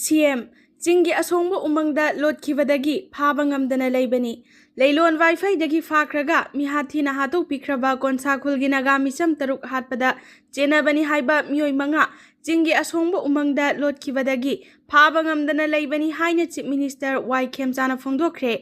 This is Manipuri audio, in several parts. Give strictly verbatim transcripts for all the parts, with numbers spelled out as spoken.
ꯁꯤ ꯑꯦꯝ, ꯆꯤꯡꯒꯤ ꯑꯁꯣꯡꯕ ꯎꯃꯪꯗ ꯂꯣꯠꯈꯤꯕꯗꯒꯤ ꯐꯥꯕ ꯉꯝꯗꯅ ꯂꯩꯕꯅꯤ꯫ ꯂꯩꯂꯣꯟ ꯋꯥꯏꯐꯩꯗꯒꯤ ꯐꯥꯈ꯭ꯔꯒ ꯃꯤꯍꯥꯠ ꯊꯤꯅ ꯍꯥꯠꯇꯣꯛꯄꯤꯈ꯭ꯔꯕ ꯀꯣꯟꯁꯥ ꯈꯨꯜꯒꯤ ꯅꯥꯒꯥ ꯃꯤꯆꯝ ꯇꯔꯨꯛ ꯍꯥꯠꯄꯗ ꯆꯦꯟꯅꯕꯅꯤ ꯍꯥꯏꯕ ꯃꯤꯑꯣꯏ ꯃꯉꯥ ꯆꯤꯡꯒꯤ ꯑꯁꯣꯡꯕ ꯎꯃꯪꯗ ꯂꯣꯠꯈꯤꯕꯗꯒꯤ ꯐꯥꯕ ꯉꯝꯗꯅ ꯂꯩꯕꯅꯤ ꯍꯥꯏꯅ ꯆꯤꯐ ꯃꯤꯅꯤꯁꯇꯔ ꯋꯥꯏ ꯈꯦꯝꯆꯥꯅ ꯐꯣꯡꯗꯣꯛꯈ꯭ꯔꯦ꯫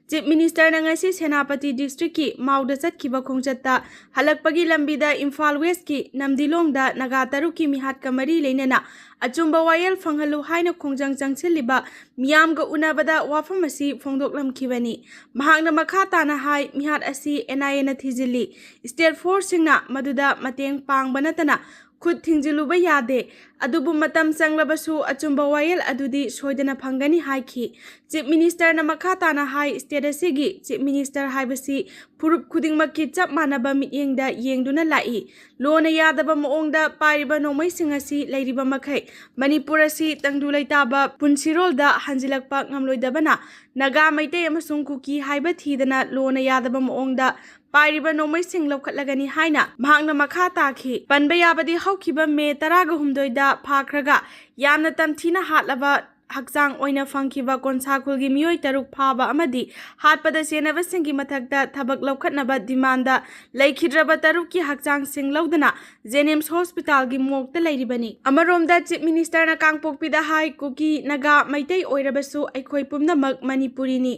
ꯆꯤꯐ ꯃꯤꯅꯤꯁꯇꯔꯅ ꯉꯁꯤ ꯁꯦꯅꯥꯄꯇꯤ ꯗꯤꯁꯇ꯭ꯔꯤꯛꯀꯤ ꯃꯥꯎꯗ ꯆꯠꯈꯤꯕ ꯈꯣꯡꯆꯠꯇ ꯍꯜꯂꯛꯄꯒꯤ ꯂꯝꯕꯤꯗ ꯏꯝꯐꯥꯜ ꯋꯦꯁꯀꯤ ꯅꯝꯗꯤꯂꯣꯡꯗ ꯅꯥꯒꯥ ꯇꯔꯨꯛꯀꯤ ꯃꯤꯍꯥꯠꯀ ꯃꯔꯤ ꯂꯩꯅꯅ ꯑꯆꯨꯝꯕ ꯋꯥꯌꯦꯜ ꯐꯪꯍꯜꯂꯨ ꯍꯥꯏꯅ ꯈꯣꯡꯖꯪ ꯆꯪꯁꯤꯜꯂꯤꯕ ꯃꯤꯌꯥꯝꯒ ꯎꯅꯕꯗ ꯋꯥꯐꯝ ꯑꯁꯤ ꯐꯣꯡꯗꯣꯛꯂꯝꯈꯤꯕꯅꯤ꯫ ꯃꯍꯥꯛꯅ ꯃꯈꯥ ꯇꯥꯅ ꯍꯥꯏ, ꯃꯤꯍꯥꯠ ꯑꯁꯤ ꯑꯦꯟ ꯑꯥꯏ ꯑꯦꯅ ꯊꯤꯖꯤꯜꯂꯤ꯫ ꯁ꯭ꯇꯦꯠ ꯐꯣꯔꯁꯁꯤꯡꯅ ꯃꯗꯨꯗ ꯃꯇꯦꯡ ꯄꯥꯡꯕ ꯅꯠꯇꯅ ꯈꯨꯠ ꯊꯤꯡꯖꯤꯜꯂꯨꯕ ꯌꯥꯗꯦ꯫ ꯑꯗꯨꯕꯨ ꯃꯇꯝ ꯆꯪꯂꯕꯁꯨ ꯑꯆꯨꯝꯕ ꯋꯥꯌꯦꯜ ꯑꯗꯨꯗꯤ ꯁꯣꯏꯗꯅ ꯐꯪꯒꯅꯤ ꯍꯥꯏꯈꯤ꯫ ꯆꯤꯐ ꯃꯤꯅꯤꯁꯇꯔꯅ ꯃꯈꯥ ꯇꯥꯅ ꯍꯥꯏ, ꯁ꯭ꯇꯦꯠ ꯑꯁꯤꯒꯤ ꯆꯤꯐ ꯃꯤꯅꯤꯁꯇꯔ ꯍꯥꯏꯕꯁꯤ ꯐꯨꯔꯨꯞ ꯈꯨꯗꯤꯡꯃꯛꯀꯤ ꯆꯞ ꯃꯥꯟꯅꯕ ꯃꯤꯠꯌꯦꯡꯗ ꯌꯦꯡꯗꯨꯅ ꯂꯥꯛꯏ꯫ ꯂꯣꯟꯅ ꯌꯥꯗꯕ ꯃꯑꯣꯡꯗ ꯄꯥꯏꯔꯤꯕ ꯅꯣꯡꯃꯩꯁꯤꯡ ꯑꯁꯤ ꯂꯩꯔꯤꯕ ꯃꯈꯩ ꯃꯅꯤꯄꯨꯔ ꯑꯁꯤ ꯇꯪꯗꯨ ꯂꯩꯇꯥꯕ ꯄꯨꯟꯁꯤꯔꯣꯜꯗ ꯍꯟꯖꯤꯜꯂꯛꯄ ꯉꯝꯂꯣꯏꯗꯕꯅ ꯅꯥꯒꯥ, ꯃꯩꯇꯩ ꯑꯃꯁꯨꯡ ꯀꯨꯀꯤ ꯍꯥꯏꯕ ꯊꯤꯗꯅ ꯂꯣꯟꯅ ꯌꯥꯗꯕ ꯃꯑꯣꯡꯗ ꯄꯥꯏꯔꯤꯕ ꯅꯣꯡꯃꯩꯁꯤꯡ ꯂꯧꯈꯠꯂꯒꯅꯤ ꯍꯥꯏꯅ ꯃꯍꯥꯛꯅ ꯃꯈꯥ ꯇꯥꯈꯤ꯫ ꯄꯟꯕ ꯌꯥꯕꯗꯤ ꯍꯧꯈꯤꯕ ꯃꯦ ꯇꯔꯥꯒ ꯍꯨꯝꯗꯣꯏꯗ ꯐꯥꯈ꯭ꯔꯒ ꯌꯥꯝꯅ ꯇꯝꯊꯤꯅ ꯍꯥꯠꯂꯕ ꯍꯛꯆꯥꯡ ꯑꯣꯏꯅ ꯐꯪꯈꯤꯕ ꯀꯣꯟꯁꯥ ꯈꯨꯜꯒꯤ ꯃꯤꯑꯣꯏ ꯇꯔꯨꯛ ꯐꯥꯕ ꯑꯃꯗꯤ ꯍꯥꯠꯄꯗ ꯆꯦꯟꯅꯕꯁꯤꯡꯒꯤ ꯃꯊꯛꯇ ꯊꯕꯛ ꯂꯧꯈꯠꯅꯕ ꯗꯤꯃꯥꯟꯗ ꯂꯩꯈꯤꯗ꯭ꯔꯕ ꯇꯔꯨꯛꯀꯤ ꯍꯛꯆꯥꯡꯁꯤꯡ ꯂꯧꯗꯨꯅ ꯖꯦꯅꯤꯝꯁ ꯍꯣꯁꯄꯤꯇꯥꯜꯒꯤ ꯃꯣꯔꯒꯇ ꯂꯩꯔꯤꯕꯅꯤ꯫ ꯑꯃꯔꯣꯝꯗ ꯆꯤꯐ ꯃꯤꯅꯤꯁꯇꯔꯅ ꯀꯥꯡꯄꯣꯛꯄꯤꯗ ꯍꯥꯏ, ꯀꯨꯀꯤ, ꯅꯥꯒꯥ, ꯃꯩꯇꯩ ꯑꯣꯏꯔꯕꯁꯨ ꯑꯩꯈꯣꯏ ꯄꯨꯝꯅꯃꯛ ꯃꯅꯤꯄꯨꯔꯤꯅꯤ꯫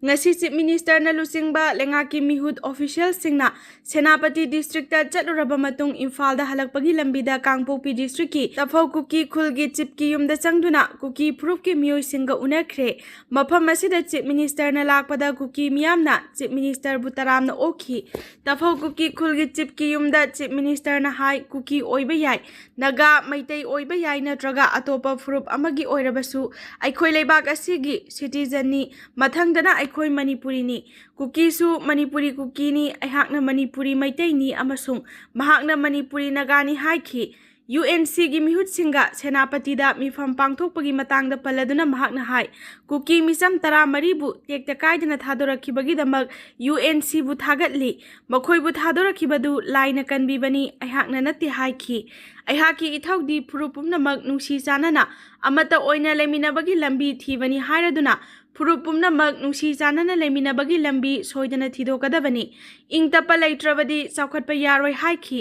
ꯉꯁꯤ ꯆꯤꯐ ꯃꯤꯅꯤꯁꯇꯔꯅ ꯂꯨꯆꯤꯡꯕ ꯂꯩꯉꯥꯛꯀꯤ ꯃꯤꯍꯨꯠ ꯑꯣꯐꯤꯁꯤꯌꯦꯜꯁꯤꯡꯅ ꯁꯦꯅꯥꯄꯇꯤ ꯗꯤꯁꯇ꯭ꯔꯤꯛꯇ ꯆꯠꯂꯨꯔꯕ ꯃꯇꯨꯡ ꯏꯝꯐꯥꯜꯗ ꯍꯜꯂꯛꯄꯒꯤ ꯂꯝꯕꯤꯗ ꯀꯥꯡꯄꯣꯛꯄꯤ ꯗꯤꯁꯇ꯭ꯔꯤꯛꯀꯤ ꯇꯐꯧ ꯀꯨꯀꯤ ꯈꯨꯜꯒꯤ ꯆꯤꯐꯀꯤ ꯌꯨꯝꯗ ꯆꯪꯗꯨꯅ ꯀꯨꯀꯤ ꯐꯨꯔꯨꯞꯀꯤ ꯃꯤꯑꯣꯏꯁꯤꯡꯒ ꯎꯅꯈ꯭ꯔꯦ꯫ ꯃꯐꯝ ꯑꯁꯤꯗ ꯆꯤꯐ ꯃꯤꯅꯤꯁꯇꯔꯅ ꯂꯥꯛꯄꯗ ꯀꯨꯀꯤ ꯃꯤꯌꯥꯝꯅ ꯆꯤꯐ ꯃꯤꯅꯤꯁꯇꯔꯕꯨ ꯇꯔꯥꯝꯅ ꯑꯣꯛꯈꯤ꯫ ꯇꯐꯧ ꯀꯨꯀꯤ ꯈꯨꯜꯒꯤ ꯆꯤꯐꯀꯤ ꯌꯨꯝꯗ ꯆꯤꯐ ꯃꯤꯅꯤꯁꯇꯔꯅ ꯍꯥꯏ, ꯀꯨꯀꯤ ꯑꯣꯏꯕ ꯌꯥꯏ, ꯅꯥꯒꯥ, ꯃꯩꯇꯩ ꯑꯣꯏꯕ ꯌꯥꯏ, ꯅꯠꯇ꯭ꯔꯒ ꯑꯇꯣꯞꯄ ꯐꯨꯔꯨꯞ ꯑꯃꯒꯤ ꯑꯣꯏꯔꯕꯁꯨ ꯑꯩꯈꯣꯏ ꯂꯩꯕꯥꯛ ꯑꯁꯤꯒꯤ ꯁꯤꯇꯤꯖꯟꯅꯤ꯫ ꯃꯊꯪꯗꯅ ꯑꯩꯈꯣꯏ ꯃꯅꯤꯄꯨꯔꯤꯅꯤ꯫ ꯀꯨꯀꯤꯁꯨ ꯃꯅꯤꯄꯨꯔꯤ ꯀꯨꯀꯤꯅꯤ꯫ ꯑꯩꯍꯥꯛꯅ ꯃꯅꯤꯄꯨꯔꯤ ꯃꯩꯇꯩꯅꯤ ꯑꯃꯁꯨꯡ ꯃꯍꯥꯛꯅ ꯃꯅꯤꯄꯨꯔꯤ ꯅꯥꯒꯥꯅꯤ ꯍꯥꯏꯈꯤ꯫ ꯌꯨ ꯑꯦꯟ ꯁꯤꯒꯤ ꯃꯤꯍꯨꯠꯁꯤꯡꯒ ꯁꯦꯅꯥꯄꯇꯤꯗ ꯃꯤꯐꯝ ꯄꯥꯡꯊꯣꯛꯄꯒꯤ ꯃꯇꯥꯡꯗ ꯄꯜꯂꯗꯨꯅ ꯃꯍꯥꯛꯅ ꯍꯥꯏ, ꯀꯨꯀꯤ ꯃꯤꯆꯝ ꯇꯔꯥꯃꯔꯤꯕꯨ ꯇꯦꯛꯇ ꯀꯥꯏꯗꯅ ꯊꯥꯗꯣꯔꯛꯈꯤꯕꯒꯤꯗꯃꯛ ꯌꯨ ꯑꯦꯟ ꯁꯤꯕꯨ ꯊꯥꯒꯠꯂꯤ꯫ ꯃꯈꯣꯏꯕꯨ ꯊꯥꯗꯣꯔꯛꯈꯤꯕꯗꯨ ꯂꯥꯏꯅ ꯀꯟꯕꯤꯕꯅꯤ, ꯑꯩꯍꯥꯛꯅ ꯅꯠꯇꯦ ꯍꯥꯏꯈꯤ꯫ ꯑꯩꯍꯥꯛꯀꯤ ꯏꯊꯧꯗꯤ ꯐꯨꯔꯨꯞ ꯄꯨꯝꯅꯃꯛ ꯅꯨꯡꯁꯤ ꯆꯥꯟꯅꯅ ꯑꯃꯠꯇ ꯑꯣꯏꯅ ꯂꯩꯃꯤꯟꯅꯕꯒꯤ ꯂꯝꯕꯤ ꯊꯤꯕꯅꯤ ꯍꯥꯏꯔꯗꯨꯅ ꯐꯨꯔꯨꯞ ꯄꯨꯝꯅꯃꯛ ꯅꯨꯡꯁꯤ ꯆꯥꯟꯅꯅ ꯂꯩꯃꯤꯟꯅꯕꯒꯤ ꯂꯝꯕꯤ ꯁꯣꯏꯗꯅ ꯊꯤꯗꯣꯛꯀꯗꯕꯅꯤ꯫ ꯏꯪ ꯇꯞꯄ ꯂꯩꯇ꯭ꯔꯕꯗꯤ ꯆꯥꯎꯈꯠꯄ ꯌꯥꯔꯣꯏ ꯍꯥꯏꯈꯤ꯫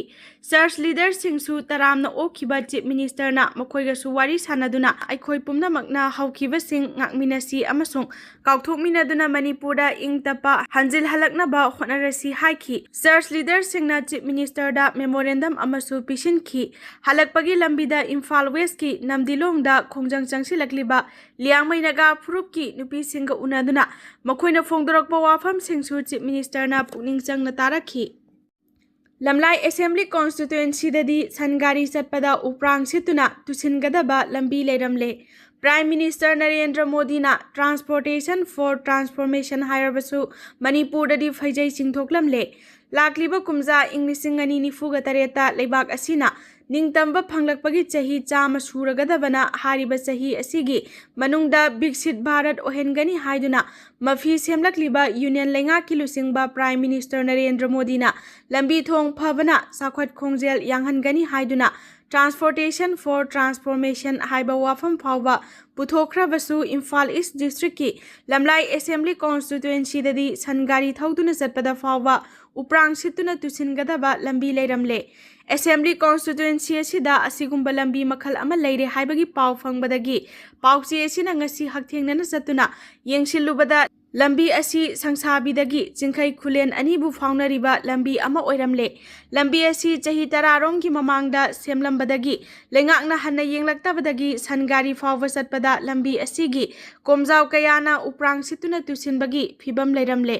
ꯆꯔꯆ ꯂꯤꯗꯔꯁꯤꯡꯁꯨ ꯇꯔꯥꯝꯅ ꯑꯣꯛꯈꯤꯕ ꯆꯤꯐ ꯃꯤꯅꯤꯁꯇꯔꯅ ꯃꯈꯣꯏꯒꯁꯨ ꯋꯥꯔꯤ ꯁꯥꯟꯅꯗꯨꯅ ꯑꯩꯈꯣꯏ ꯄꯨꯝꯅꯃꯛꯅ ꯍꯧꯈꯤꯕꯁꯤꯡ ꯉꯥꯛꯃꯤꯟꯅꯁꯤ ꯑꯃꯁꯨꯡ ꯀꯥꯎꯊꯣꯛꯃꯤꯟꯅꯗꯨꯅ ꯃꯅꯤꯄꯨꯔꯗ ꯏꯪ ꯇꯞꯄ ꯍꯟꯖꯤꯜꯍꯜꯂꯛꯅꯕ ꯍꯣꯠꯅꯔꯁꯤ ꯍꯥꯏꯈꯤ꯫ ꯆꯔꯆ ꯂꯤꯗꯔꯁꯤꯡꯅ ꯆꯤꯐ ꯃꯤꯅꯤꯁꯇꯔꯗ ꯃꯦꯃꯣꯔꯦꯟꯗꯝ ꯑꯃꯁꯨ ꯄꯤꯁꯤꯟꯈꯤ꯫ ꯍꯜꯂꯛꯄꯒꯤ ꯂꯝꯕꯤꯗ ꯏꯝꯐꯥꯜ ꯋꯦꯁꯀꯤ ꯅꯝꯗꯤꯂꯣꯡꯗ ꯈꯣꯡꯖꯪ ꯆꯪꯁꯤꯜꯂꯛꯂꯤꯕ ꯂꯤꯌꯥꯡꯃꯩ ꯅꯥꯒꯥ ꯐꯨꯔꯨꯞꯀꯤ ꯅꯨꯄꯤꯁꯤꯡꯒ ꯎꯅꯗꯨꯅ ꯃꯈꯣꯏꯅ ꯐꯣꯡꯗꯣꯔꯛꯄ ꯋꯥꯐꯝꯁꯤꯡꯁꯨ ꯆꯤꯐ ꯃꯤꯅꯤꯁꯇꯔꯅ ꯄꯨꯛꯅꯤꯡ ꯆꯪꯅ ꯇꯥꯔꯛꯈꯤ꯫ ꯂꯝꯂꯥꯏ ꯑꯦꯁꯦꯝꯕ꯭ꯂꯤ ꯀꯣꯟꯁꯇꯤꯇ꯭ꯋꯦꯟꯁꯤꯗꯗꯤ ꯁꯟ ꯒꯥꯔꯤ ꯆꯠꯄꯗ ꯎꯄ꯭ꯔꯥꯡ ꯁꯤꯠꯇꯨꯅ ꯇꯨꯁꯤꯟꯒꯗꯕ ꯂꯝꯕꯤ ꯂꯩꯔꯝꯂꯦ꯫ ꯄ꯭ꯔꯥꯏꯝ ꯃꯤꯅꯤꯁꯇꯔ ꯅꯔꯦꯟꯗ꯭ꯔ ꯃꯣꯗꯤꯅ ꯇ꯭ꯔꯥꯟꯁꯄꯣꯔꯇꯦꯁꯟ ꯐꯣꯔ ꯇ꯭ꯔꯥꯟꯁꯐꯣꯔꯃꯦꯁꯟ ꯍꯥꯏꯔꯕꯁꯨ ꯃꯅꯤꯄꯨꯔꯗꯗꯤ ꯐꯩꯖꯩ ꯆꯤꯡꯊꯣꯛꯂꯝꯂꯦ꯫ ꯂꯥꯛꯂꯤꯕ ꯀꯨꯝꯖꯥ ꯏꯪ ꯂꯤꯁꯤꯡ ꯑꯅꯤ ꯅꯤꯐꯨꯒ ꯇꯔꯦꯠꯇ ꯂꯩꯕꯥꯛ ꯑꯁꯤꯅ ꯅꯤꯡꯇꯝꯕ ꯐꯪꯂꯛꯄꯒꯤ ꯆꯍꯤ ꯆꯥꯝꯃ ꯁꯨꯔꯒꯗꯕꯅ ꯍꯥꯏꯔꯤꯕ ꯆꯍꯤ ꯑꯁꯤꯒꯤ ꯃꯅꯨꯡꯗ ꯕꯤꯛꯁꯤꯠ ꯚꯥꯔꯠ ꯑꯣꯏꯍꯟꯒꯅꯤ ꯍꯥꯏꯗꯨꯅ ꯃꯐꯤ ꯁꯦꯝꯂꯛꯂꯤꯕ ꯌꯨꯅꯤꯌꯟ ꯂꯩꯉꯥꯛꯀꯤ ꯂꯨꯆꯤꯡꯕ ꯄ꯭ꯔꯥꯏꯝ ꯃꯤꯅꯤꯁꯇꯔ ꯅꯔꯦꯟꯗ꯭ꯔ ꯃꯣꯗꯤꯅ ꯂꯝꯕꯤ ꯊꯣꯡ ꯐꯕꯅ ꯆꯥꯎꯈꯠ ꯈꯣꯡꯖꯦꯜ ꯌꯥꯡꯍꯟꯒꯅꯤ ꯍꯥꯏꯗꯨꯅ ꯇ꯭ꯔꯥꯟꯁꯄꯣꯔꯇꯦꯁꯟ ꯐꯣꯔ ꯇ꯭ꯔꯥꯟꯁꯐꯣꯔꯃꯦꯁꯟ ꯍꯥꯏꯕ ꯋꯥꯐꯝ ꯐꯥꯎꯕ ꯄꯨꯊꯣꯛꯈ꯭ꯔꯕꯁꯨ ꯏꯝꯐꯥꯜ ꯏꯁ ꯗꯤꯁꯇ꯭ꯔꯤꯛꯀꯤ ꯂꯝꯂꯥꯏ ꯑꯦꯁꯦꯝꯕ꯭ꯂꯤ ꯀꯣꯟꯁꯇꯤꯇ꯭ꯋꯦꯟꯁꯤꯗꯗꯤ ꯁꯟ ꯒꯥꯔꯤ ꯊꯧꯗꯨꯅ ꯆꯠꯄꯗ ꯐꯥꯎꯕ ꯎꯄ꯭ꯔꯥꯡ ꯁꯤꯠꯇꯨꯅ ꯇꯨꯁꯤꯟꯒꯗꯕ ꯂꯝꯕꯤ ꯂꯩꯔꯝꯂꯦ꯫ ꯑꯦꯁꯦꯝꯕ꯭ꯂꯤ ꯀꯣꯟꯁꯇꯤꯇ꯭ꯋꯦꯟꯁꯤ ꯑꯁꯤꯗ ꯑꯁꯤꯒꯨꯝꯕ ꯂꯝꯕꯤ ꯃꯈꯜ ꯑꯃ ꯂꯩꯔꯦ ꯍꯥꯏꯕꯒꯤ ꯄꯥꯎ ꯐꯪꯕꯗꯒꯤ ꯄꯥꯎꯆꯦ ꯑꯁꯤꯅ ꯉꯁꯤ ꯍꯛꯊꯦꯡꯅꯅ ꯆꯠꯇꯨꯅ ꯌꯦꯡꯁꯤꯜꯂꯨꯕꯗ ꯂꯝꯕꯤ ꯑꯁꯤ ꯁꯪꯁꯥꯕꯤꯗꯒꯤ ꯆꯤꯡꯈꯩ ꯈꯨꯂꯦꯟ ꯑꯅꯤꯕꯨ ꯐꯥꯎꯅꯔꯤꯕ ꯂꯝꯕꯤ ꯑꯃ ꯑꯣꯏꯔꯝꯂꯦ꯫ ꯂꯝꯕꯤ ꯑꯁꯤ ꯆꯍꯤ ꯇꯔꯥꯔꯣꯝꯒꯤ ꯃꯃꯥꯡꯗ ꯁꯦꯝꯂꯝꯕꯗꯒꯤ ꯂꯩꯉꯥꯛꯅ ꯍꯟꯅ ꯌꯦꯡꯂꯛꯇꯕꯗꯒꯤ ꯁꯟ ꯒꯥꯔꯤ ꯐꯥꯎꯕ ꯆꯠꯄꯗ ꯂꯝꯕꯤ ꯑꯁꯤꯒꯤ ꯀꯣꯝꯖꯥꯎ ꯀꯌꯥꯅ ꯎꯄ꯭ꯔꯥꯡ ꯁꯤꯠꯇꯨꯅ ꯇꯨꯁꯤꯟꯕꯒꯤ ꯐꯤꯕꯝ ꯂꯩꯔꯝꯂꯦ꯫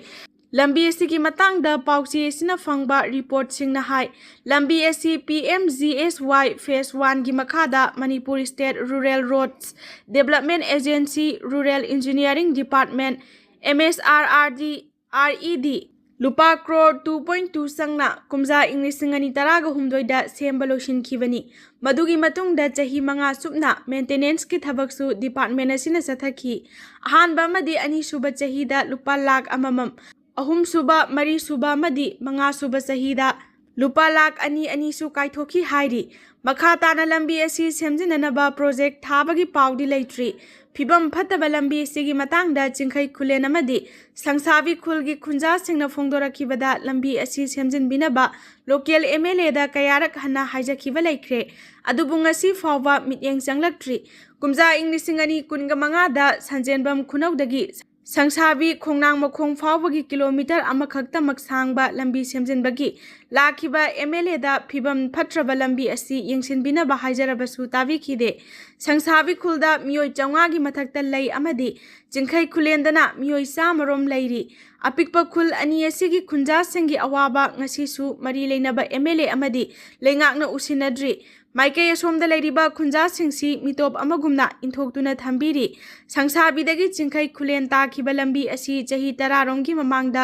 ꯂꯝꯕꯤ ꯑꯁꯤꯒꯤ ꯃꯇꯥꯡꯗ ꯄꯥꯎꯆꯦ ꯑꯁꯤꯅ ꯐꯪꯕ ꯔꯤꯄꯣꯔꯠꯁꯤꯡꯅ ꯍꯥꯏ, ꯂꯝꯕꯤ ꯑꯁꯤ P M G S Y phase ꯋꯥꯟꯒꯤ ꯃꯈꯥꯗ Manipur state rural roads development agency, rural engineering department, M S R R D, R E D, ꯂꯨꯄꯥ ꯀ꯭ꯔꯣꯔ ꯇꯨ ꯄꯣꯏꯟ ꯇꯨ ꯆꯪꯅ ꯀꯨꯝꯖꯥ ꯏꯪ ꯂꯤꯁꯤꯡ ꯑꯅꯤ ꯇꯔꯥꯒ ꯍꯨꯝꯗꯣꯏꯗ ꯁꯦꯝꯕ ꯂꯣꯏꯁꯤꯟꯈꯤꯕꯅꯤ꯫ ꯃꯗꯨꯒꯤ ꯃꯇꯨꯡꯗ ꯆꯍꯤ ꯃꯉꯥ ꯆꯨꯞꯅ ꯃꯦꯟꯇꯦꯅꯦꯟꯁꯀꯤ ꯊꯕꯛꯁꯨ ꯗꯤꯄꯥꯔꯠꯃꯦꯟ ꯑꯁꯤꯅ ꯆꯠꯊꯈꯤ꯫ ꯑꯍꯥꯟꯕ ꯑꯃꯗꯤ ꯑꯅꯤꯁꯨꯕ ꯆꯍꯤꯗ ꯂꯨꯄꯥ ꯂꯥꯈ ꯑꯃꯃꯝ, ꯑꯍꯨꯝꯁꯨꯕ, ꯃꯔꯤꯁꯨꯕ ꯑꯃꯗꯤ ꯃꯉꯥꯁꯨꯕ ꯆꯍꯤꯗ ꯂꯨꯄꯥ ꯂꯥꯈ ꯑꯅꯤ ꯑꯅꯤꯁꯨ ꯀꯥꯏꯊꯣꯛꯈꯤ ꯍꯥꯏꯔꯤ꯫ ꯃꯈꯥ ꯇꯥꯅ ꯂꯝꯕꯤ ꯑꯁꯤ ꯁꯦꯝꯖꯤꯟꯅꯅꯕ ꯄ꯭ꯔꯣꯖꯦꯛ ꯊꯥꯕꯒꯤ ꯄꯥꯎꯗꯤ ꯂꯩꯇ꯭ꯔꯤ꯫ ꯐꯤꯕꯝ ꯐꯠꯇꯕ ꯂꯝꯕꯤ ꯑꯁꯤꯒꯤ ꯃꯇꯥꯡꯗ ꯆꯤꯡꯈꯩ ꯈꯨꯂꯦꯟ ꯑꯃꯗꯤ ꯁꯪꯁꯥꯕꯤ ꯈꯨꯜꯒꯤ ꯈꯨꯟꯖꯥꯁꯤꯡꯅ ꯐꯣꯡꯗꯣꯔꯛꯈꯤꯕꯗ ꯂꯝꯕꯤ ꯑꯁꯤ ꯁꯦꯝꯖꯤꯟꯕꯤꯅꯕ ꯂꯣꯀꯦꯜ ꯑꯦꯝ ꯑꯦꯜ ꯑꯦꯗ ꯀꯌꯥꯔꯛ ꯍꯟꯅ ꯍꯥꯏꯖꯈꯤꯕ ꯂꯩꯈ꯭ꯔꯦ꯫ ꯑꯗꯨꯕꯨ ꯉꯁꯤ ꯐꯥꯎꯕ ꯃꯤꯠꯌꯦꯡ ꯆꯪꯂꯛꯇ꯭ꯔꯤ꯫ ꯀꯨꯝꯖꯥ ꯏꯪ ꯂꯤꯁꯤꯡ ꯑꯅꯤ ꯀꯨꯟꯒ ꯃꯉꯥꯗ ꯁꯟꯖꯦꯟꯕꯝ ꯈꯨꯅꯧꯗꯒꯤ ꯁꯪꯁꯥꯕꯤ ꯈꯣꯡꯅꯥꯡ ꯃꯈꯣꯡ ꯐꯥꯎꯕꯒꯤ ꯀꯤꯂꯣꯃꯤꯇꯔ ꯑꯃꯈꯛꯇꯃꯛ ꯁꯥꯡꯕ ꯂꯝꯕꯤ ꯁꯦꯝꯖꯤꯟꯕꯒꯤ ꯂꯥꯛꯈꯤꯕ ꯑꯦꯝ ꯑꯦꯜ ꯑꯦꯗ ꯐꯤꯕꯝ ꯐꯠꯇ꯭ꯔꯕ ꯂꯝꯕꯤ ꯑꯁꯤ ꯌꯦꯡꯁꯤꯟꯕꯤꯅꯕ ꯍꯥꯏꯖꯔꯕꯁꯨ ꯇꯥꯕꯤꯈꯤꯗꯦ꯫ ꯁꯪꯁꯥꯕꯤ ꯈꯨꯜꯗ ꯃꯤꯑꯣꯏ ꯆꯥꯝꯃꯉꯥꯒꯤ ꯃꯊꯛꯇ ꯂꯩ ꯑꯃꯗꯤ ꯆꯤꯡꯈꯩ ꯈꯨꯂꯦꯟꯗꯅ ꯃꯤꯑꯣꯏ ꯆꯥꯝꯃ ꯔꯣꯝ ꯂꯩꯔꯤ꯫ ꯑꯄꯤꯛꯄ ꯈꯨꯜ ꯑꯅꯤ ꯑꯁꯤꯒꯤ ꯈꯨꯟꯖꯥꯁꯤꯡꯒꯤ ꯑꯋꯥꯕ ꯉꯁꯤꯁꯨ ꯃꯔꯤ ꯂꯩꯅꯕ ꯑꯦꯝ ꯑꯦꯜ ꯑꯦ ꯑꯃꯗꯤ ꯂꯩꯉꯥꯛꯅ ꯎꯁꯤꯟꯅꯗ꯭ꯔꯤ꯫ ꯃꯥꯏꯀꯩ ꯑꯁꯣꯝꯗ ꯂꯩꯔꯤꯕ ꯈꯨꯟꯖꯥꯁꯤꯡꯁꯤ ꯃꯤꯇꯣꯞ ꯑꯃꯒꯨꯝꯅ ꯏꯟꯊꯣꯛꯇꯨꯅ ꯊꯝꯕꯤꯔꯤ꯫ ꯁꯪꯁꯥꯕꯤꯗꯒꯤ ꯆꯤꯡꯈꯩ ꯈꯨꯂꯦꯟ ꯇꯥꯈꯤꯕ ꯂꯝꯕꯤ ꯑꯁꯤ ꯆꯍꯤ ꯇꯔꯥꯔꯣꯝꯒꯤ ꯃꯃꯥꯡꯗ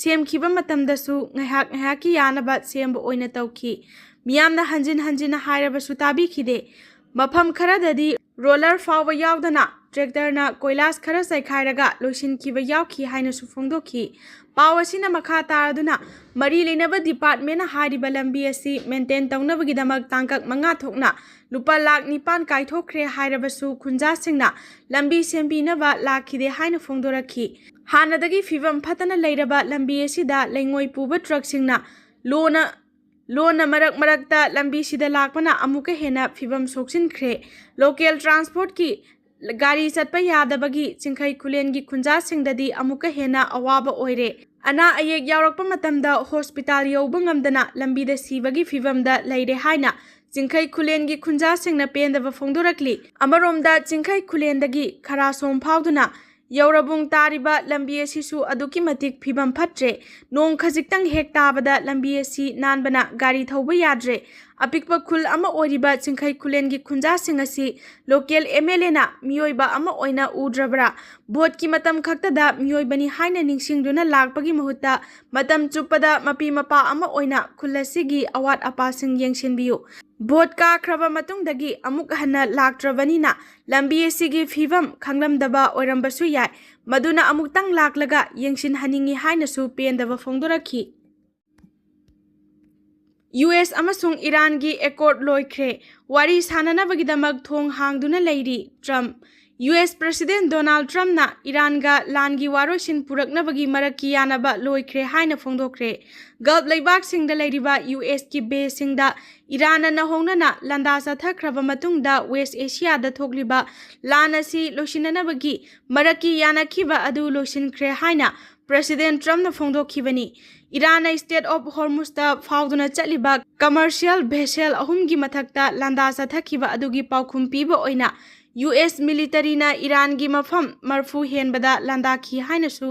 ꯁꯦꯝꯈꯤꯕ ꯃꯇꯝꯗꯁꯨ ꯉꯥꯏꯍꯥꯛ ꯉꯥꯏꯍꯥꯛꯀꯤ ꯌꯥꯅꯕ ꯁꯦꯝꯕ ꯑꯣꯏꯅ ꯇꯧꯈꯤ꯫ ꯃꯤꯌꯥꯝꯅ ꯍꯟꯖꯤꯟ ꯍꯟꯖꯤꯟꯅ ꯍꯥꯏꯔꯕꯁꯨ ꯇꯥꯕꯤꯈꯤꯗꯦ꯫ ꯃꯐꯝ ꯈꯔꯗꯗꯤ ꯔꯣꯂꯔ ꯐꯥꯎꯕ ꯌꯥꯎꯗꯅ ꯇ꯭ꯔꯦꯛꯇꯔꯅ ꯀꯣꯏꯂꯥꯁ ꯈꯔ ꯆꯥꯏꯈꯥꯏꯔꯒ ꯂꯣꯏꯁꯤꯟꯈꯤꯕ ꯌꯥꯎꯈꯤ ꯍꯥꯏꯅꯁꯨ ꯐꯣꯡꯗꯣꯛꯈꯤ꯫ ꯄꯥꯎ ꯑꯁꯤꯅ ꯃꯈꯥ ꯇꯥꯔꯗꯨꯅ ꯃꯔꯤ ꯂꯩꯅꯕ ꯗꯤꯄꯥꯔꯠꯃꯦꯟꯅ ꯍꯥꯏꯔꯤꯕ ꯂꯝꯕꯤ ꯑꯁꯤ ꯃꯦꯟꯇꯦꯟ ꯇꯧꯅꯕꯒꯤꯗꯃꯛ ꯇꯥꯡꯀꯛ ꯃꯉꯥ ꯊꯣꯛꯅ ꯂꯨꯄꯥ ꯂꯥꯈ ꯅꯤꯄꯥꯟ ꯀꯥꯏꯊꯣꯛꯈ꯭ꯔꯦ ꯍꯥꯏꯔꯕꯁꯨ ꯈꯨꯟꯖꯥꯁꯤꯡꯅ ꯂꯝꯕꯤ ꯁꯦꯝꯕꯤꯅꯕ ꯂꯥꯛꯈꯤꯗꯦ ꯍꯥꯏꯅ ꯐꯣꯡꯗꯣꯔꯛꯈꯤ꯫ ꯍꯥꯟꯅꯗꯒꯤ ꯐꯤꯕꯝ ꯐꯠꯇꯅ ꯂꯩꯔꯕ ꯂꯝꯕꯤ ꯑꯁꯤꯗ ꯂꯩꯉꯣꯏ ꯄꯨꯕ ꯇ꯭ꯔꯛꯁꯤꯡꯅ ꯂꯣꯟꯅ ꯂꯣꯟꯅ ꯃꯔꯛ ꯃꯔꯛꯇ ꯂꯝꯕꯤꯁꯤꯗ ꯂꯥꯛꯄꯅ ꯑꯃꯨꯛꯀ ꯍꯦꯟꯅ ꯐꯤꯕꯝ ꯁꯣꯛꯆꯤꯟꯈ꯭ꯔꯦ꯫ ꯂꯣꯀꯦꯜ ꯇ꯭ꯔꯥꯟꯁꯄꯣꯔꯠꯀꯤ ꯒꯥꯔꯤ ꯆꯠꯄ ꯌꯥꯗꯕꯒꯤ ꯆꯤꯡꯈꯩ ꯈꯨꯂꯦꯟꯒꯤ ꯈꯨꯟꯖꯥꯁꯤꯡꯗꯗꯤ ꯑꯃꯨꯛꯀ ꯍꯦꯟꯅ ꯑꯋꯥꯕ ꯑꯣꯏꯔꯦ꯫ ꯑꯅꯥ ꯑꯌꯦꯛ ꯌꯥꯎꯔꯛꯄ ꯃꯇꯝꯗ ꯍꯣꯁꯄꯤꯇꯥꯜ ꯌꯧꯕ ꯉꯝꯗꯅ ꯂꯝꯕꯤꯗ ꯁꯤꯕꯒꯤ ꯐꯤꯕꯝꯗ ꯂꯩꯔꯦ ꯍꯥꯏꯅ ꯆꯤꯡꯈꯩ ꯈꯨꯂꯦꯟꯒꯤ ꯈꯨꯟꯖꯥꯁꯤꯡꯅ ꯄꯦꯟꯗꯕ ꯐꯣꯡꯗꯣꯔꯛꯂꯤ꯫ ꯑꯃꯔꯣꯝꯗ ꯆꯤꯡꯈꯩ ꯈꯨꯂꯦꯟꯗꯒꯤ ꯈꯔꯥꯁꯣꯝ ꯐꯥꯎꯗꯨꯅ ꯌꯧꯔꯕꯨꯡ ꯇꯥꯔꯤꯕ ꯂꯝꯕꯤ ꯑꯁꯤꯁꯨ ꯑꯗꯨꯛꯀꯤ ꯃꯇꯤꯛ ꯐꯤꯕꯝ ꯐꯠꯇ꯭ꯔꯦ꯫ ꯅꯣꯡ ꯈꯖꯤꯛꯇꯪ ꯍꯦꯛ ꯇꯥꯕꯗ ꯂꯝꯕꯤ ꯑꯁꯤ ꯅꯥꯟꯕꯅ ꯒꯥꯔꯤ ꯊꯧꯕ ꯌꯥꯗ꯭ꯔꯦ꯫ ꯑꯄꯤꯛꯄ ꯈꯨꯜ ꯑꯃ ꯑꯣꯏꯔꯤꯕ ꯆꯤꯡꯈꯩ ꯈꯨꯂꯦꯟꯒꯤ ꯈꯨꯟꯖꯥꯁꯤꯡ ꯑꯁꯤ local M L Aꯅ ꯃꯤꯑꯣꯏꯕ ꯑꯃ ꯑꯣꯏꯅ ꯎꯗ꯭ꯔꯕ꯭ꯔꯥ? ꯚꯣꯠꯀꯤ ꯃꯇꯝ ꯈꯛꯇꯗ ꯃꯤꯑꯣꯏꯕꯅꯤ ꯍꯥꯏꯅ ꯅꯤꯡꯁꯤꯡꯗꯨꯅ ꯂꯥꯛꯄꯒꯤ ꯃꯍꯨꯠꯇ ꯃꯇꯝ ꯆꯨꯞꯄꯗ ꯃꯄꯤ ꯃꯄꯥ ꯑꯃ ꯑꯣꯏꯅ ꯈꯨꯜ ꯑꯁꯤꯒꯤ ꯑꯋꯥꯠ ꯑꯄꯥꯁꯤꯡ ꯌꯦꯡꯁꯤꯟꯕꯤꯌꯨ꯫ ꯚꯣꯠ ꯀꯥꯈ꯭ꯔꯕ ꯃꯇꯨꯡꯗꯒꯤ ꯑꯃꯨꯛ ꯍꯟꯅ ꯂꯥꯛꯇ꯭ꯔꯕꯅꯤꯅ ꯂꯝꯕꯤ ꯑꯁꯤꯒꯤ ꯐꯤꯕꯝ ꯈꯪꯂꯝꯗꯕ ꯑꯣꯏꯔꯝꯕꯁꯨ ꯌꯥꯏ꯫ ꯃꯗꯨꯅ ꯑꯃꯨꯛꯇꯪ ꯂꯥꯛꯂꯒ ꯌꯦꯡꯁꯤꯟꯍꯟꯅꯤꯡꯏ ꯍꯥꯏꯅꯁꯨ ꯄꯦꯟꯗꯕ ꯐꯣꯡꯗꯣꯔꯛꯈꯤ꯫ U S ꯑꯃꯁꯨꯡ ꯏꯔꯥꯟꯒꯤ accord ꯂꯣꯏꯈ꯭ꯔꯦ꯫ ꯋꯥꯔꯤ ꯁꯥꯅꯅꯕꯒꯤꯗꯃꯛ ꯊꯣꯡ ꯍꯥꯡꯗꯨꯅ ꯂꯩꯔꯤ ꯇ꯭ꯔꯝꯞ꯫ U S President Donald Trumpꯅ ꯏꯔꯥꯟꯒ ꯂꯥꯟꯒꯤ ꯋꯥꯔꯣꯏꯁꯤꯟ ꯄꯨꯔꯛꯅꯕꯒꯤ ꯃꯔꯛꯀꯤ ꯌꯥꯅꯕ ꯂꯣꯏꯈ꯭ꯔꯦ ꯍꯥꯏꯅ ꯐꯣꯡꯗꯣꯛꯈ꯭ꯔꯦ꯫ Gulf ꯂꯩꯕꯥꯛꯁꯤꯡꯗ ꯂꯩꯔꯤꯕ U S ꯀꯤ baseꯁꯤꯡꯗ ꯏꯔꯥꯟꯅ ꯅꯧꯍꯧꯅꯅ ꯂꯥꯟꯗꯥ ꯆꯠꯊꯈ꯭ꯔꯕ ꯃꯇꯨꯡꯗ West Asiaꯗ ꯊꯣꯛꯂꯤꯕ ꯂꯥꯟ ꯑꯁꯤ ꯂꯣꯏꯁꯤꯟꯅꯅꯕꯒꯤ ꯃꯔꯛꯀꯤ ꯌꯥꯅꯈꯤꯕ ꯑꯗꯨ ꯂꯣꯏꯁꯤꯟꯈ꯭ꯔꯦ ꯍꯥꯏꯅ President Trumpꯅ ꯐꯣꯡꯗꯣꯛꯈꯤꯕꯅꯤ꯫ ꯏꯔꯥꯟꯅ Strait of Hormuzꯇ ꯐꯥꯎꯗꯨꯅ ꯆꯠꯂꯤꯕ commercial vessel ꯑꯍꯨꯝꯒꯤ ꯃꯊꯛꯇ ꯂꯥꯟꯗꯥ ꯆꯠꯊꯈꯤꯕ ꯑꯗꯨꯒꯤ ꯄꯥꯎꯈꯨꯝ ꯄꯤꯕ ꯑꯣꯏꯅ U S militaryꯅ ꯏꯔꯥꯟꯒꯤ ꯃꯐꯝ ꯃꯔꯐꯨ ꯍꯦꯟꯕꯗ ꯂꯥꯟꯗꯥꯈꯤ ꯍꯥꯏꯅꯁꯨ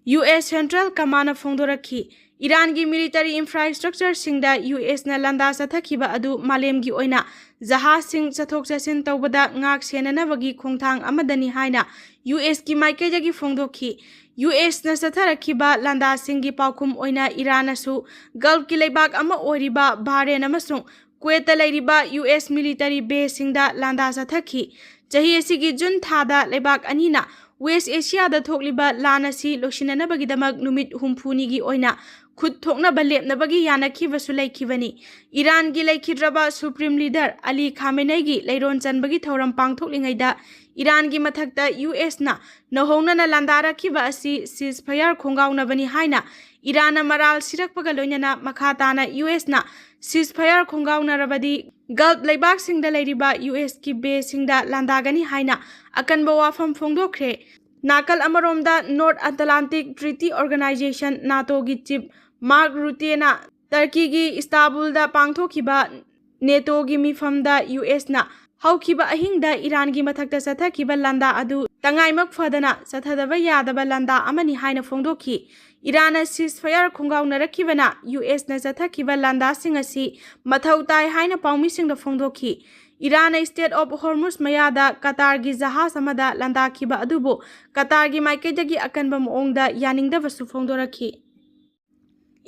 U S Central Commandꯅ ꯐꯣꯡꯗꯣꯔꯛꯈꯤ꯫ ꯏꯔꯥꯟꯒꯤ military infrastructureꯁꯤꯡꯗ U Sꯅ ꯂꯥꯟꯗꯥ ꯆꯠꯊꯈꯤꯕ ꯑꯗꯨ ꯃꯥꯂꯦꯝꯒꯤ ꯑꯣꯏꯅ ꯖꯍꯥꯖꯁꯤꯡ ꯆꯠꯊꯣꯛ ꯆꯠꯁꯤꯟ ꯇꯧꯕꯗ ꯉꯥꯛ ꯁꯦꯟꯅꯅꯕꯒꯤ ꯈꯣꯡꯊꯥꯡ ꯑꯃꯗꯅꯤ ꯍꯥꯏꯅ U Sꯀꯤ ꯃꯥꯏꯀꯩꯗꯒꯤ ꯐꯣꯡꯗꯣꯛꯈꯤ꯫ U Sꯅ ꯆꯠꯊꯔꯛꯈꯤꯕ ꯂꯥꯟꯗꯥꯁꯤꯡꯒꯤ ꯄꯥꯎꯈꯨꯝ ꯑꯣꯏꯅ ꯏꯔꯥꯟꯅꯁꯨ Gulfꯀꯤ ꯂꯩꯕꯥꯛ ꯑꯃ ꯑꯣꯏꯔꯤꯕ ꯕꯍꯔꯦꯟ ꯑꯃꯁꯨꯡ ꯀꯨꯋꯦꯠꯇ ꯂꯩꯔꯤꯕ U S military baseꯁꯤꯡꯗ ꯂꯥꯟꯗꯥ ꯆꯠꯊꯈꯤ꯫ ꯆꯍꯤ ꯑꯁꯤꯒꯤ ꯖꯨꯟ ꯊꯥꯗ ꯂꯩꯕꯥꯛ ꯑꯅꯤꯅ West Asiaꯗ ꯊꯣꯛꯂꯤꯕ ꯂꯥꯟ ꯑꯁꯤ ꯂꯣꯏꯁꯤꯟꯅꯅꯕꯒꯤꯗꯃꯛ ꯅꯨꯃꯤꯠ ꯍꯨꯝꯐꯨꯅꯤꯒꯤ ꯑꯣꯏꯅ ꯈꯨꯠ ꯊꯣꯛꯅꯕ ꯂꯦꯞꯅꯕꯒꯤ ꯌꯥꯅꯈꯤꯕꯁꯨ ꯂꯩꯈꯤꯕꯅꯤ꯫ ꯏꯔꯥꯟꯒꯤ ꯂꯩꯈꯤꯗ꯭ꯔꯕ Supreme Leader Ali Khameneiꯒꯤ ꯂꯩꯔꯣꯟ ꯆꯟꯕꯒꯤ ꯊꯧꯔꯝ ꯄꯥꯡꯊꯣꯛꯂꯤꯉꯩꯗ ꯏꯔꯥꯟꯒꯤ ꯃꯊꯛꯇ U Sꯅ ꯅꯧꯍꯧꯅꯅ ꯂꯥꯟꯗꯥꯔꯛꯈꯤꯕ ꯑꯁꯤ ceasefire ꯈꯣꯡꯒꯥꯎꯅꯕꯅꯤ ꯍꯥꯏꯅ ꯏꯔꯥꯟꯅ ꯃꯔꯥꯜ ꯁꯤꯔꯛꯄꯒ ꯂꯣꯏꯅꯅ ꯃꯈꯥ ꯇꯥꯅ U Sꯅ ceasefire ꯈꯣꯡꯒꯥꯎꯅꯔꯕꯗꯤ Gulf ꯂꯩꯕꯥꯛꯁꯤꯡꯗ ꯂꯩꯔꯤꯕ U Sꯀꯤ baseꯁꯤꯡꯗ ꯂꯥꯟꯗꯥꯒꯅꯤ ꯍꯥꯏꯅ ꯑꯀꯟꯕ ꯋꯥꯐꯝ ꯐꯣꯡꯗꯣꯛꯈ꯭ꯔꯦ꯫ ꯅꯥꯀꯜ ꯑꯃꯔꯣꯝꯗ North Atlantic Treaty Organization NATOꯒꯤ chief Mark Rutteꯅ Turkeyꯒꯤ Istanbulꯗ ꯄꯥꯡꯊꯣꯛꯈꯤꯕ NATOꯒꯤ ꯃꯤꯐꯝꯗ U Sꯅ ꯍꯧꯈꯤꯕ ꯑꯍꯤꯡꯗ ꯏꯔꯥꯟꯒꯤ ꯃꯊꯛꯇ ꯆꯠꯊꯈꯤꯕ ꯂꯥꯟꯗꯥ ꯑꯗꯨ ꯇꯉꯥꯏꯃꯛ ꯐꯗꯅ ꯆꯠꯊꯗꯕ ꯌꯥꯗꯕ ꯂꯥꯟꯗꯥ ꯑꯃꯅꯤ ꯍꯥꯏꯅ ꯐꯣꯡꯗꯣꯛꯈꯤ꯫ ꯏꯔꯥꯟꯅ ceasefire ꯈꯣꯡꯒꯥꯎꯅꯔꯛꯈꯤꯕꯅ ꯌꯨ ꯑꯦꯁꯅ ꯆꯠꯊꯈꯤꯕ ꯂꯥꯟꯗꯥꯁꯤꯡ ꯑꯁꯤ ꯃꯊꯧ ꯇꯥꯏ ꯍꯥꯏꯅ ꯄꯥꯎꯃꯤꯁꯤꯡꯗ ꯐꯣꯡꯗꯣꯛꯈꯤ꯫ ꯏꯔꯥꯟꯅ Strait of Hormuz ꯃꯌꯥꯗ ꯀꯇꯥꯔꯒꯤ ꯖꯍꯥꯖ ꯑꯃꯗ ꯂꯥꯟꯗꯥꯈꯤꯕ ꯑꯗꯨꯕꯨ ꯀꯇꯥꯔꯒꯤ ꯃꯥꯏꯀꯩꯗꯒꯤ ꯑꯀꯟꯕ ꯃꯑꯣꯡꯗ ꯌꯥꯅꯤꯡꯗꯕꯁꯨ ꯐꯣꯡꯗꯣꯔꯛꯈꯤ꯫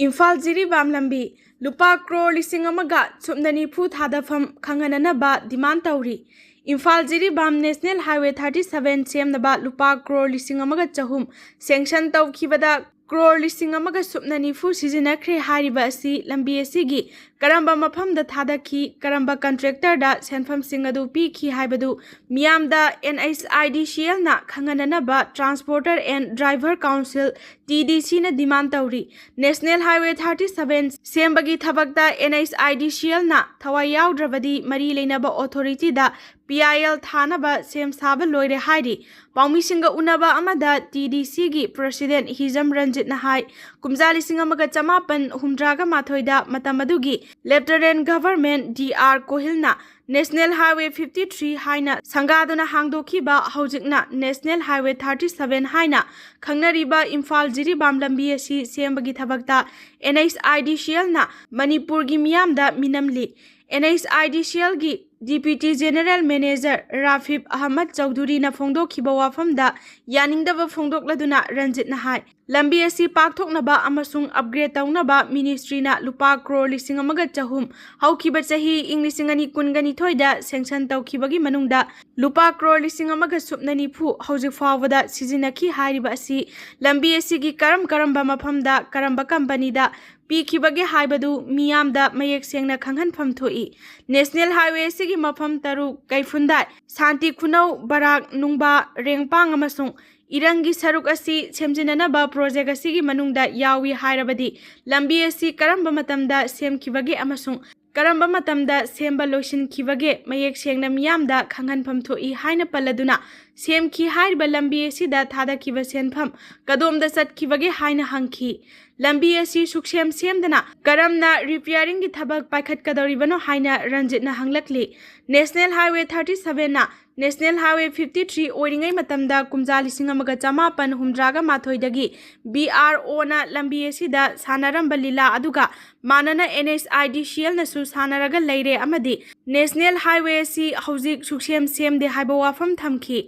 ꯏꯝꯐꯥꯜ ꯖꯤꯔꯤꯕꯥꯝ ꯂꯝꯕꯤ ꯂꯨꯄꯥ ꯀ꯭ꯔꯣꯔ ꯂꯤꯁꯤꯡ ꯑꯃꯒ ꯁꯨꯞꯅ ꯅꯤꯐꯨ ꯊꯥꯗꯐꯝ ꯈꯪꯍꯟꯅꯅꯕ demand ꯇꯧꯔꯤ꯫ Imphal Jiribam National Highway thirty seven ꯁꯦꯝꯅꯕ ꯂꯨꯄꯥ ꯀ꯭ꯔꯣꯔ ꯂꯤꯁꯤꯡ ꯑꯃꯒ ꯆꯍꯨꯝ sanction ꯇꯧꯈꯤꯕꯗ ꯀ꯭ꯔꯣꯔ ꯂꯤꯁꯤꯡ ꯑꯃꯒ ꯁꯨꯞꯅ ꯅꯤꯐꯨ ꯁꯤꯖꯤꯟꯅꯈ꯭ꯔꯦ ꯍꯥꯏꯔꯤꯕ ꯑꯁꯤ ꯂꯝꯕꯤ ꯑꯁꯤꯒꯤ ꯀꯔꯝꯕ ꯃꯐꯝꯗ ꯊꯥꯗꯈꯤ, ꯀꯔꯝꯕ contractorꯗ ꯁꯦꯟꯐꯝꯁꯤꯡ ꯑꯗꯨ ꯄꯤꯈꯤ ꯍꯥꯏꯕꯗꯨ ꯃꯤꯌꯥꯝꯗ NHIDCLꯅ ꯈꯪꯍꯟꯅꯅꯕ Transporter and Driver Council, TDCꯅ demand ꯇꯧꯔꯤ꯫ National Highway thirty seven ꯁꯦꯝꯕꯒꯤ ꯊꯕꯛꯇ NHIDCLꯅ ꯊꯋꯥꯏ ꯌꯥꯎꯗ꯭ꯔꯕꯗꯤ ꯃꯔꯤ ꯂꯩꯅꯕ authorityꯗ PIL ꯊꯥꯅꯕ ꯁꯦꯝ ꯁꯥꯕ ꯂꯣꯏꯔꯦ ꯍꯥꯏꯔꯤ꯫ ꯄꯥꯎꯃꯤꯁꯤꯡꯒ ꯎꯅꯕ ꯑꯃꯗ TDCꯒꯤ President ꯍꯤꯖꯝ ꯔꯟꯖꯤꯠꯅ ꯍꯥꯏ, ꯀꯨꯝꯖꯥ ꯂꯤꯁꯤꯡ ꯑꯃꯒ ꯆꯃꯥꯄꯟ ꯍꯨꯝꯗ꯭ꯔꯥꯒ ꯃꯥꯊꯣꯏꯗ ꯃꯇꯝ ꯑꯗꯨꯒꯤ Lieutenant Governor D R ꯀꯣꯍꯤꯜꯅ National Highway fifty three ꯍꯥꯏꯅ ꯁꯪꯒꯥꯗꯨꯅ ꯍꯥꯡꯗꯣꯛꯈꯤꯕ, ꯍꯧꯖꯤꯛꯅ National Highway thirty seven ꯍꯥꯏꯅ ꯈꯪꯅꯔꯤꯕ ꯏꯝꯐꯥꯜ ꯖꯤꯔꯤꯕꯥꯝ ꯂꯝꯕꯤ ꯑꯁꯤ ꯁꯦꯝꯕꯒꯤ ꯊꯕꯛꯇ NHIDCLꯅ ꯃꯅꯤꯄꯨꯔꯒꯤ ꯃꯤꯌꯥꯝꯗ ꯃꯤꯅꯝꯂꯤ꯫ NHIDCLꯒꯤ Deputy General Manager ꯔꯥꯐꯤꯕ ꯑꯍꯃꯗ ꯆꯧꯙꯨꯔꯤꯅ ꯐꯣꯡꯗꯣꯛꯈꯤꯕ ꯋꯥꯐꯝꯗ ꯌꯥꯅꯤꯡꯗꯕ ꯐꯣꯡꯗꯣꯛꯂꯗꯨꯅ ꯔꯟꯖꯤꯠꯅ ꯍꯥꯏ, ꯂꯝꯕꯤ ꯑꯁꯤ ꯄꯥꯛꯊꯣꯛꯅꯕ ꯑꯃꯁꯨꯡ upgrade ꯇꯧꯅꯕ ministryꯅ ꯂꯨꯄꯥ ꯀ꯭ꯔꯣꯔ ꯂꯤꯁꯤꯡ ꯑꯃꯒ ꯆꯍꯨꯝ ꯍꯧꯈꯤꯕ ꯆꯍꯤ ꯏꯪ ꯂꯤꯁꯤꯡ ꯑꯅꯤ ꯀꯨꯟꯒ ꯅꯤꯊꯣꯏꯗ sanction ꯇꯧꯈꯤꯕꯒꯤ ꯃꯅꯨꯡꯗ ꯂꯨꯄꯥ ꯀ꯭ꯔꯣꯔ ꯂꯤꯁꯤꯡ ꯑꯃꯒ ꯁꯨꯞꯅ ꯅꯤꯐꯨ ꯍꯧꯖꯤꯛ ꯐꯥꯎꯕꯗ ꯁꯤꯖꯤꯟꯅꯈꯤ ꯍꯥꯏꯔꯤꯕ ꯑꯁꯤ ꯂꯝꯕꯤ ꯑꯁꯤꯒꯤ ꯀꯔꯝ ꯀꯔꯝꯕ ꯃꯐꯝꯗ ꯀꯔꯝꯕ companyꯗ ꯄꯤꯈꯤꯕꯒꯦ ꯍꯥꯏꯕꯗꯨ ꯃꯤꯌꯥꯝꯗ ꯃꯌꯦꯛ ꯁꯦꯡꯅ ꯈꯪꯍꯟꯐꯝ ꯊꯣꯛꯏ꯫ National Highway ꯑꯁꯤꯒꯤ ꯃꯐꯝ ꯇꯔꯨꯛ, ꯀꯩꯐꯨꯟꯗꯥꯏ, ꯁꯥꯟꯇꯤ ꯈꯨꯅꯧ, ꯕꯔꯥꯛ, ꯅꯨꯡꯕꯥ, ꯔꯦꯡꯄꯥꯡ ꯑꯃꯁꯨꯡ ꯏꯔꯪꯒꯤ ꯁꯔꯨꯛ ꯑꯁꯤ ꯁꯦꯝꯖꯤꯟꯅꯅꯕ project ꯑꯁꯤꯒꯤ ꯃꯅꯨꯡꯗ ꯌꯥꯎꯏ ꯍꯥꯏꯔꯕꯗꯤ ꯂꯝꯕꯤ ꯑꯁꯤ ꯀꯔꯝꯕ ꯃꯇꯝꯗ ꯁꯦꯝꯈꯤꯕꯒꯦ ꯑꯃꯁꯨꯡ ꯀꯔꯝꯕ ꯃꯇꯝꯗ ꯁꯦꯝꯕ ꯂꯣꯏꯁꯤꯟꯈꯤꯕꯒꯦ ꯃꯌꯦꯛ ꯁꯦꯡꯅ ꯃꯤꯌꯥꯝꯗ ꯈꯪꯍꯟꯐꯝ ꯊꯣꯛꯏ ꯍꯥꯏꯅ ꯄꯜꯂꯗꯨꯅ ꯁꯦꯝꯈꯤ ꯍꯥꯏꯔꯤꯕ ꯂꯝꯕꯤ ꯑꯁꯤꯗ ꯊꯥꯗꯈꯤꯕ ꯁꯦꯟꯐꯝ ꯀꯗꯣꯝꯗ ꯆꯠꯈꯤꯕꯒꯦ ꯍꯥꯏꯅ ꯍꯪꯈꯤ꯫ ꯂꯝꯕꯤ ꯑꯁꯤ ꯁꯨꯛꯁꯦꯝ ꯁꯦꯝꯗꯅ ꯀꯔꯝꯅ repairingꯒꯤ ꯊꯕꯛ ꯄꯥꯏꯈꯠꯀꯗꯧꯔꯤꯕꯅꯣ ꯍꯥꯏꯅ ꯔꯟꯖꯤꯠꯅ ꯍꯪꯂꯛꯂꯤ꯫ National Highway thirty sevenꯅ National Highway fifty three ꯑꯣꯏꯔꯤꯉꯩ ꯃꯇꯝꯗ ꯀꯨꯝꯖꯥ ꯂꯤꯁꯤꯡ ꯑꯃꯒ ꯆꯃꯥꯄꯟ ꯍꯨꯝꯗ꯭ꯔꯥꯒ ꯃꯥꯊꯣꯏꯗꯒꯤ B R O ꯅ ꯂꯝꯕꯤ ꯑꯁꯤꯗ ꯁꯥꯟꯅꯔꯝꯕ ꯂꯤꯂꯥ ꯑꯗꯨꯒ ꯃꯥꯟꯅꯅ N H I D C L ꯅꯁꯨ ꯁꯥꯟꯅꯔꯒ ꯂꯩꯔꯦ ꯑꯃꯗꯤ National Highway ꯑꯁꯤ ꯍꯧꯖꯤꯛ ꯁꯨꯛꯁꯦꯝ ꯁꯦꯝꯗꯦ ꯍꯥꯏꯕ ꯋꯥꯐꯝ ꯊꯝꯈꯤ꯫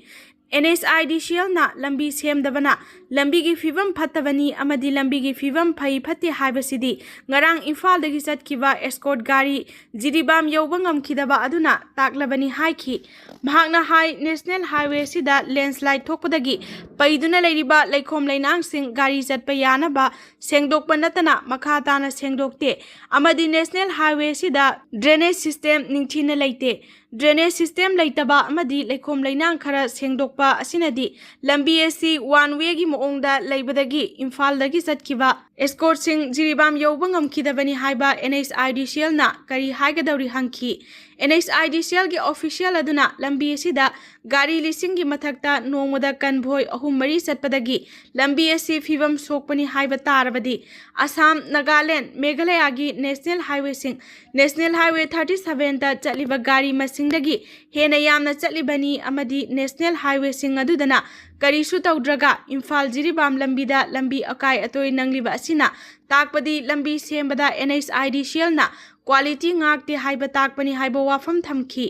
N H I D C L ꯅ ꯂꯝꯕꯤ ꯁꯦꯝꯗꯕꯅ ꯂꯝꯕꯤꯒꯤ ꯐꯤꯕꯝ ꯐꯠꯇꯕꯅꯤ ꯑꯃꯗꯤ ꯂꯝꯕꯤꯒꯤ ꯐꯤꯕꯝ ꯐꯩ ꯐꯠꯇꯦ ꯍꯥꯏꯕꯁꯤꯗꯤ ꯉꯔꯥꯡ ꯏꯝꯐꯥꯜꯗꯒꯤ ꯆꯠꯈꯤꯕ escort ꯒꯥꯔꯤ ꯖꯤꯔꯤꯕꯥꯝ ꯌꯧꯕ ꯉꯝꯈꯤꯗꯕ ꯑꯗꯨꯅ ꯇꯥꯛꯂꯕꯅꯤ ꯍꯥꯏꯈꯤ꯫ ꯃꯍꯥꯛꯅ ꯍꯥꯏ, National Highway ꯑꯁꯤꯗ landslide ꯊꯣꯛꯄꯗꯒꯤ ꯄꯩꯗꯨꯅ ꯂꯩꯔꯤꯕ ꯂꯩꯈꯣꯝ ꯂꯩꯅꯥꯡꯁꯤꯡ ꯒꯥꯔꯤ ꯆꯠꯄ ꯌꯥꯅꯕ ꯁꯦꯡꯗꯣꯛꯄ ꯅꯠꯇꯅ ꯃꯈꯥ ꯇꯥꯅ ꯁꯦꯡꯗꯣꯛꯇꯦ ꯑꯃꯗꯤ National Highway ꯑꯁꯤꯗ drainage system ꯅꯤꯡꯊꯤꯅ ꯂꯩꯇꯦ꯫ Drainage system ꯂꯩꯇꯕ ꯑꯃꯗꯤ ꯂꯩꯈꯣꯝ ꯂꯩꯅꯥꯡ ꯈꯔ ꯁꯦꯡꯗꯣꯛꯄ ꯑꯁꯤꯅꯗꯤ ꯂꯝꯕꯤ ꯑꯁꯤ one way ꯒꯤ ꯃꯑꯣꯡꯗ ꯂꯩꯕꯗꯒꯤ ꯏꯝꯐꯥꯜꯗꯒꯤ ꯆꯠꯈꯤꯕ escort ꯁꯤꯡ ꯖꯤꯔꯤꯕꯥꯝ ꯌꯧꯕ ꯉꯝꯈꯤꯗꯕꯅꯤ ꯍꯥꯏꯕ N H I D C L ꯅ ꯀꯔꯤ ꯍꯥꯏꯒꯗꯧꯔꯤ ꯍꯪꯈꯤ꯫ N H I D C L ꯒꯤ official ꯑꯗꯨꯅ ꯂꯝꯕꯤ ꯑꯁꯤꯗ ꯒꯥꯔꯤ ꯂꯤꯁꯤꯡꯒꯤ ꯃꯊꯛꯇ ꯅꯣꯡꯃꯗ convoy ꯑꯍꯨꯝ ꯃꯔꯤ ꯆꯠꯄꯗꯒꯤ ꯂꯝꯕꯤ ꯑꯁꯤ ꯐꯤꯕꯝ ꯁꯣꯛꯄꯅꯤ ꯍꯥꯏꯕ ꯇꯥꯔꯕꯗꯤ ꯑꯁꯥꯝ, ꯅꯥꯒꯥꯂꯦꯟ, ꯃꯦꯘꯥꯂꯌꯥꯒꯤ national highway ꯁꯤꯡ National Highway thirty seven ꯇ ꯆꯠꯂꯤꯕ ꯒꯥꯔꯤ ꯃꯁꯤꯡꯗꯒꯤ ꯍꯦꯟꯅ ꯌꯥꯝꯅ ꯆꯠꯂꯤꯕꯅꯤ ꯑꯃꯗꯤ national highway ꯁꯤꯡ ꯑꯗꯨꯗꯅ ꯀꯔꯤꯁꯨ ꯇꯧꯗ꯭ꯔꯒ ꯏꯝꯐꯥꯜ ꯖꯤꯔꯤꯕꯥꯝ ꯂꯝꯕꯤꯗ ꯂꯝꯕꯤ ꯑꯀꯥꯏ ꯑꯇꯣꯏ ꯅꯪꯂꯤꯕ ꯑꯁꯤꯅ ꯇꯥꯛꯄꯗꯤ ꯂꯝꯕꯤ ꯁꯦꯝꯕꯗ N H I D C L ꯅ quality ꯉꯥꯛꯇꯦ ꯍꯥꯏꯕ ꯇꯥꯛꯄꯅꯤ ꯍꯥꯏꯕ ꯋꯥꯐꯝ ꯊꯝꯈꯤ꯫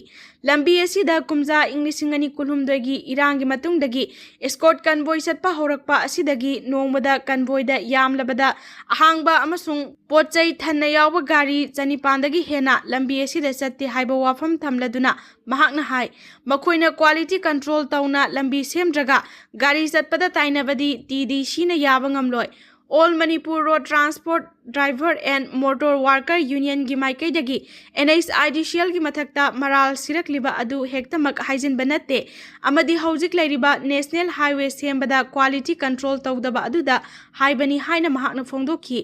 ꯂꯝꯕꯤ ꯑꯁꯤꯗ ꯀꯨꯝꯖꯥ ꯏꯪ ꯂꯤꯁꯤꯡ ꯑꯅꯤ ꯀꯨꯟꯍꯨꯝꯗꯣꯏꯒꯤ ꯏꯔꯥꯡꯒꯤ ꯃꯇꯨꯡꯗꯒꯤ escort convoy ꯆꯠꯄ ꯍꯧꯔꯛꯄ ꯑꯁꯤꯗꯒꯤ ꯅꯣꯡꯃꯗ convoy ꯗ ꯌꯥꯝꯂꯕꯗ ꯑꯍꯥꯡꯕ ꯑꯃꯁꯨꯡ ꯄꯣꯠ ꯆꯩ ꯊꯟꯅ ꯌꯥꯎꯕ ꯒꯥꯔꯤ ꯆꯅꯤꯄꯥꯟꯗꯒꯤ ꯍꯦꯟꯅ ꯂꯝꯕꯤ ꯑꯁꯤꯗ ꯆꯠꯇꯦ ꯍꯥꯏꯕ ꯋꯥꯐꯝ ꯊꯝꯂꯗꯨꯅ ꯃꯍꯥꯛꯅ ꯍꯥꯏ, ꯃꯈꯣꯏꯅ quality control ꯇꯧꯅ ꯂꯝꯕꯤ ꯁꯦꯝꯗ꯭ꯔꯒ ꯒꯥꯔꯤ ꯆꯠꯄꯗ ꯇꯥꯏꯅꯕꯗꯤ T D C ꯅ ꯌꯥꯕ ꯉꯝꯂꯣꯏ꯫ All Manipur Road Transport Driver and Motor Worker Union ꯒꯤ ꯃꯥꯏꯀꯩꯗꯒꯤ N H I D C L ꯒꯤ ꯃꯊꯛꯇ ꯃꯔꯥꯜ ꯁꯤꯔꯛꯂꯤꯕ ꯑꯗꯨ ꯍꯦꯛꯇꯃꯛ ꯍꯥꯏꯖꯤꯟꯕ ꯅꯠꯇꯦ ꯑꯃꯗꯤ ꯍꯧꯖꯤꯛ ꯂꯩꯔꯤꯕ national highway ꯁꯦꯝꯕꯗ quality control ꯇꯧꯗꯕ ꯑꯗꯨꯗ ꯍꯥꯏꯕꯅꯤ ꯍꯥꯏꯅ ꯃꯍꯥꯛꯅ ꯐꯣꯡꯗꯣꯛꯈꯤ꯫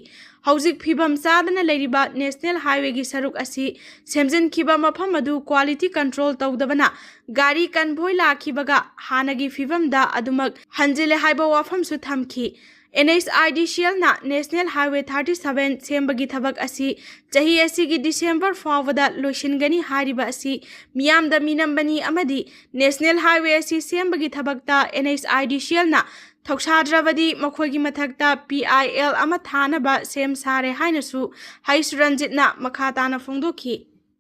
ꯍꯧꯖꯤꯛ ꯐꯤꯕꯝ ꯆꯥꯗꯅ ꯂꯩꯔꯤꯕ national highway ꯒꯤ ꯁꯔꯨꯛ ꯑꯁꯤ ꯁꯦꯝꯖꯤꯟꯈꯤꯕ ꯃꯐꯝ ꯑꯗꯨ quality control ꯇꯧꯗꯕꯅ ꯒꯥꯔꯤ convoy ꯂꯥꯛꯈꯤꯕꯒ ꯍꯥꯟꯅꯒꯤ ꯐꯤꯕꯝꯗ ꯑꯗꯨꯃꯛ ꯍꯟꯖꯤꯜꯂꯦ ꯍꯥꯏꯕ ꯋꯥꯐꯝꯁꯨ ꯊꯝꯈꯤ꯫ NHIDCLꯅ National Highway thirty seven ꯁꯦꯝꯕꯒꯤ ꯊꯕꯛ ꯑꯁꯤ ꯆꯍꯤ ꯑꯁꯤꯒꯤ December ꯐꯥꯎꯕꯗ ꯂꯣꯏꯁꯤꯟꯒꯅꯤ ꯍꯥꯏꯔꯤꯕ ꯑꯁꯤ ꯃꯤꯌꯥꯝꯗ ꯃꯤꯅꯝꯕꯅꯤ ꯑꯃꯗꯤ National Highway ꯑꯁꯤ ꯁꯦꯝꯕꯒꯤ ꯊꯕꯛꯇ NHIDCLꯅ ꯊꯧꯁꯥꯗ꯭ꯔꯕꯗꯤ ꯃꯈꯣꯏꯒꯤ ꯃꯊꯛꯇ PIL ꯑꯃ ꯊꯥꯅꯕ ꯁꯦꯝ ꯁꯥꯔꯦ ꯍꯥꯏꯅꯁꯨ ꯍꯩꯁ ꯔꯟꯖꯤꯠꯅ ꯃꯈꯥ ꯇꯥꯅ ꯐꯣꯡꯗꯣꯛꯈꯤ꯫